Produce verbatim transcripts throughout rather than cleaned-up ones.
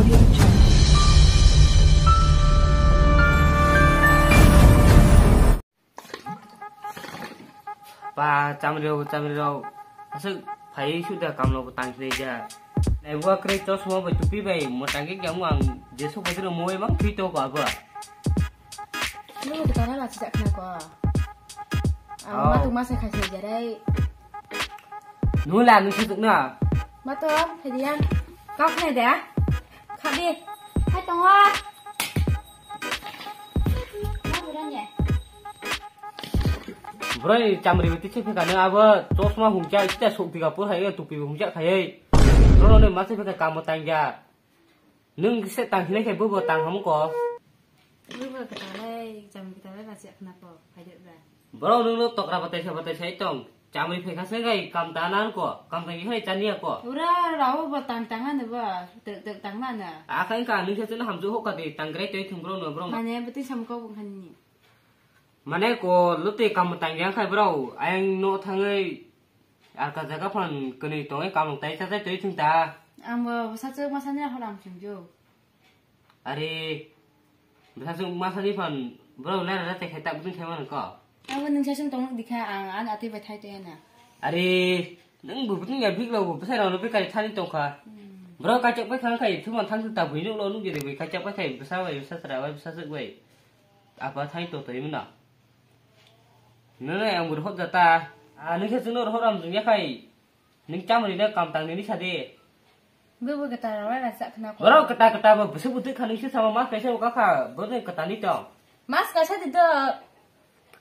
Ba, chamri rok, chamri rok. Aswk phai su da kam rok tang khlai ja. Nai bua kwrwi chosma bai tupi bai mwtang khe kamo ang jesu bai tro moi mang thwi to ba ba. Nungbo tana la sijak khna ko. Ang Oh. ma tungma se khai se jarai. Nula nung sujak na. Ma to, phediya. Kok ne da. Khabi. Hai tongo. Ma buran ye. Bro, chamri biti che phika ne abo chosma hungcha ita sok diga pur hai tupi hungcha khai. Bro ne ma se phika kamo tang ja. Nung se tang hinai khe bobo tang ham ko. Bobo kwtalai, chamri kwtalai na siak khna ko, phai de bra. Bro, nung no tokra batai sa batai sai tong. Chamri phai kha se gai kam ta nan ko, kam ta hai chania ko. Ura, rao bo tang tang na ba, tek tek tang na na. A khai ka nung se chuna hamju ho ka de tang gre toi thung bro no bro. Mane beti sam ko bung khani. Mane ko lute kam tang yang khai bro, ayang no thangai. Arka jaga phan kwnwi tongwi kamung tai chajai twi thung ta. Ang bo bwsajwk masani hor ang chwngju. Are, bwsajwk masani phan borok nara rate khai tak bwtwng khai mano ko. Abo nwng sasung tongmuk dikha ang ani atwi bai thai twi na. Are, nwng bo bwtwng ya biklo bo bwsai rok no bikari thani tongkha. Hmm. Borok kaichak bai thang khai thumang thang ta bui nuklo nukjadi bui kaichak bai khai bwsa bai bwsa chwra bai bwsajwk bai. Apa thai to toi mano. Nene ang bur hot jata. A nung khe chwngno rohor am jung yakhai. Nung chamri na kam tang nini sadi. Bobo kata rawai rasa khna ko. Borok kata kata bo bwswk bwtwi kha nung se sama mas kaisa bo kakha. Bo nung kata ni tong. Mas kaisa di do.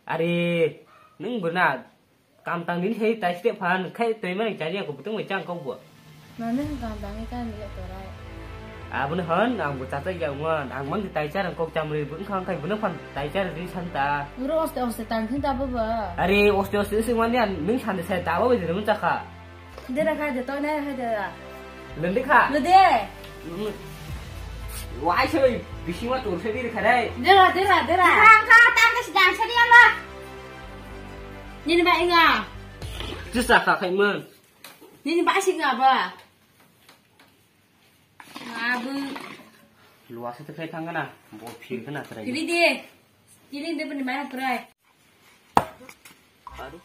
Are nung bwrna kam tang nini sai tai step phan khai toi mani chari ako bwtwng bai chang kok bo. Mane hwn kam tangwi kani le torai. Aboni hwn ang bo chatai ya ungwan ang mang tai char ang kok chamri bwtwng khang khai bwtwng phan tai char ri san ta. Uro oste oste tang thung ta bo ba. Are oste oste se mani an nung san de sai ta bo bai de mun chakha. Dera khai de toi nai khai de. Lendi kha. Lede. Wai se bai bisi ma tur se dir kha dai. Dera dera dera. Kha kha tang de sidang sari ala. Nini ba inga. Jisa kha khai man. Nini ba singa ba. Abu. Luasa tu khai thang kana. Bo phir kana trai. Kiri de. Kiri de bani mana trai. Aduh.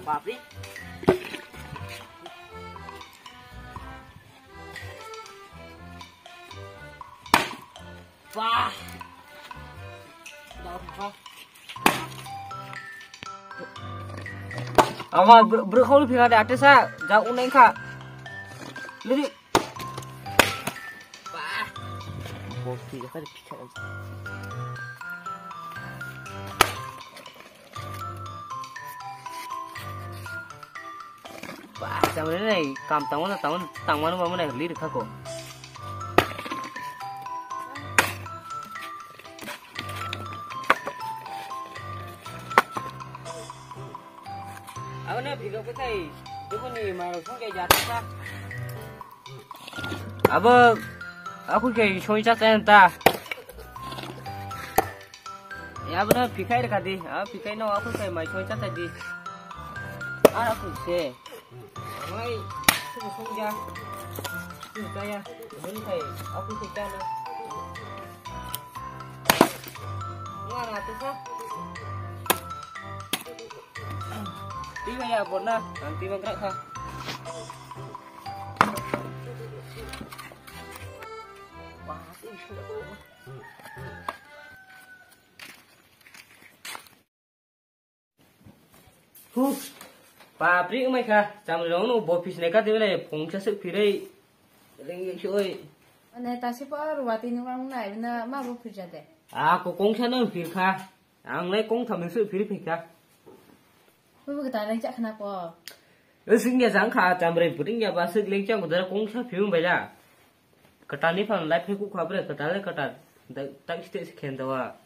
Papri. Wah. Ama bro kau lebih ada ada sa jauh naik kak. Lebih. Wah. Kopi apa di pikat aja. Ba, chamani nai kam tangmano tangmano tangmano mamani lir khako. Abone video ko sai dubuni maro songke jata sa. Abo aku ke soi cha ta. Ya, abo no phikai rwkha di. Ah, phikai no, aku kai mai soi cha ta di. Ah, aku se. Mai, aku soi ja. Aku kaya. Mun kai, aku se cha no. Ngara tu sa. Tiba ya, bona. Nanti mangkrak ha. Huh, papri umai kha, chamri rong no bo pis ne ka tibele phung sa suk phirei. Ring yek sui. Ane tasi pa ruwati ni wang nai na ma bo phir jade. A ko kong sa no phir kha. Ang nai kong tham suk phir phir kha. Bo bo ta reng cha khna ko. Sing ya jang kha chamri puting ya ba suk leng chang ko dara kong sa phir umai la. Kwtal ni phano lai phai kuk kha bre, kwtal le kwtal. Da-, tak site se khen dawa.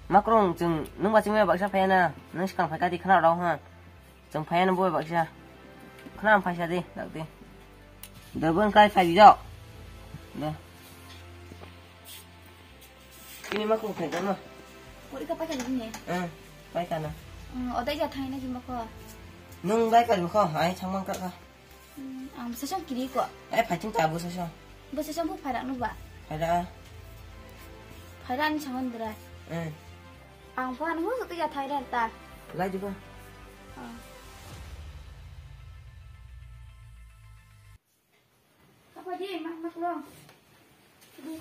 Makrong chwng nung ba chwngmaya baksa phaiya na, nung swkang phai kati khna rw ha. Chwng phaiya na bo baksa. Khna am phaisa di, dak di. Da bon kai khai di do. Da. Ini makrong phai kano. Pori ka pakai ni. Eh, phai kano. Hmm, odai ja thai na jumba ko. Nung bai ka ko, ai thang mang ka ka. Ang bwsasong kiri ko. Eh, phaiting ta bwsasong. Bwsasong bu phairak no ba? Phaira. Phaira ani sangon dura. Eh. Ang phan hu tu ya Thailand ta. Lai di ba? Ah. Apa di, mak, mak long. Di.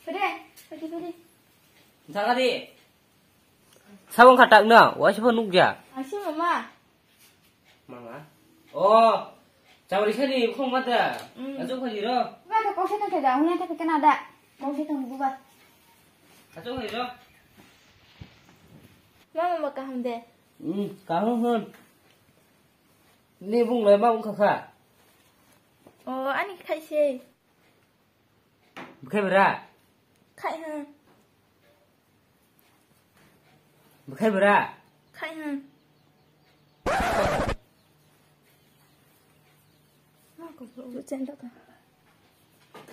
Pede, pede, pede. Jaga di. Sabong khatak no, waisa pho nukya. Asi mama. Mama. Oh, chawri sani khong mata. Mm. Ajo khaji ro. Ba ta kau se ta da, huna ta kena da. Kau se ta buba. Ajo khaji ro. Mama ma kaham de. Hmm, kaham hon. Ni bung lai ma bung kha kha. Oh, ani khai se. Bwkhai bwra? Khai ha. Bwkhai bwra? Khai ha. Buchen da ka.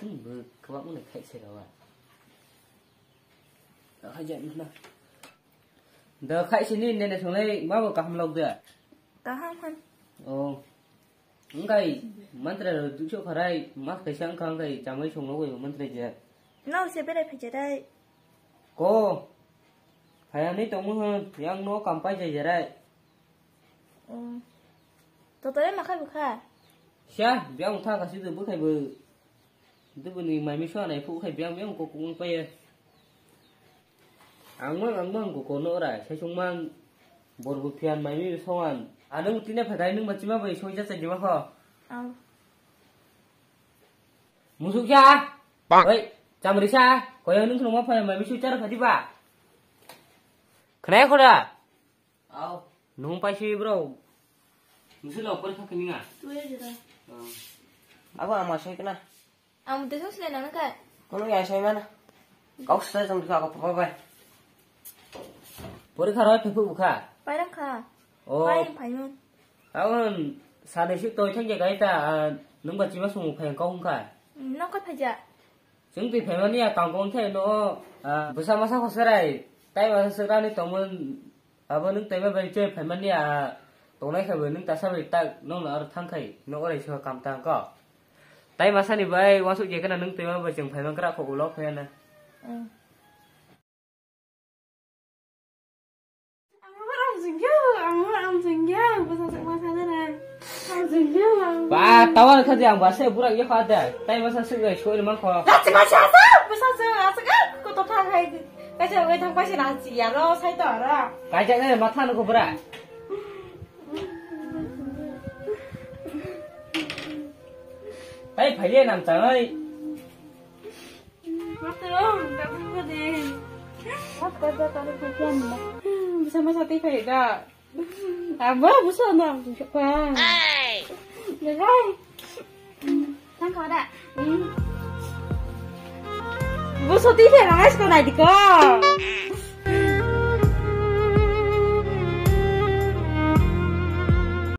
Hmm, bu kwbangma ni khai se rawa. Da khai ja na. Da khai sini nene songlai ma bo kaham lok da. Kaham han. Oh. Wngkai mantra rok dukso kharai mas kaisa wngkha wngkai chamai songno bai mantra je. No se berai phai jerai. Ko. Phayani tongmo hwn yang no kam pai jai jerai. Oh. Totore makhai bukha. Sia, biang thang kasi tu bukhai bu. Dubuni mai mi suanai phu khai biang biang kok kung paye. Ang mang ang mang kok no ora sai sung mang bor bu phian mai mi songan. Anung tine phadai nung bachima bai soi ja chagi ma kho. Au. Musuk sa. Oi, chamri sa. Koyang nung khno ma phai mai mi sui char phadi ba. Khnai khoda. Au. Nung paisi bro. Musi lo por kha kini nga. Tu ya jira. Abo ama sai kena. Ang mute song sile nang kai. Kono ya sai mana? Kau sai jong ka ko papa bai. Pori kha roi phepu bukha. Pairang kha. Oh. Pairang phaimon. Aun sade si toi thang kai ta nung ba chima sumu phai kau hung kha. Nang kai phaja. Chwng twi phaimani ya kangkong khe no, ah, bwsa masa kho serai, tai masa serai ni tongmon, abo nwng taima bai choi phaimani ya, tongnai khe bo nwng tasa bai tak nokno aro thang khai, nok orai se kam tang kho. Tai masa ni bai wansuk je kana nwng taima bai chwng phaimang kra kho ulo phai na. Ang jengyo, ang jengyo, bwsajwk ma sana nai. Ang jengyo, ang. Ba, tawar kha jang ba se burak ye kha de. Tai masa sik rai soi man kho. Lati ma sa sa, bwsajwk aswk a, ko to thang hai. Kaisa wai thang paisa na chi ya ro, sai to ro. Kaijak nai matha no ko bra. Tai phai ye nam changai. Bisa masa tipe da. Abo busa na. Wah. Hai. Tang kau da. Busa tipe na es ko nai diko.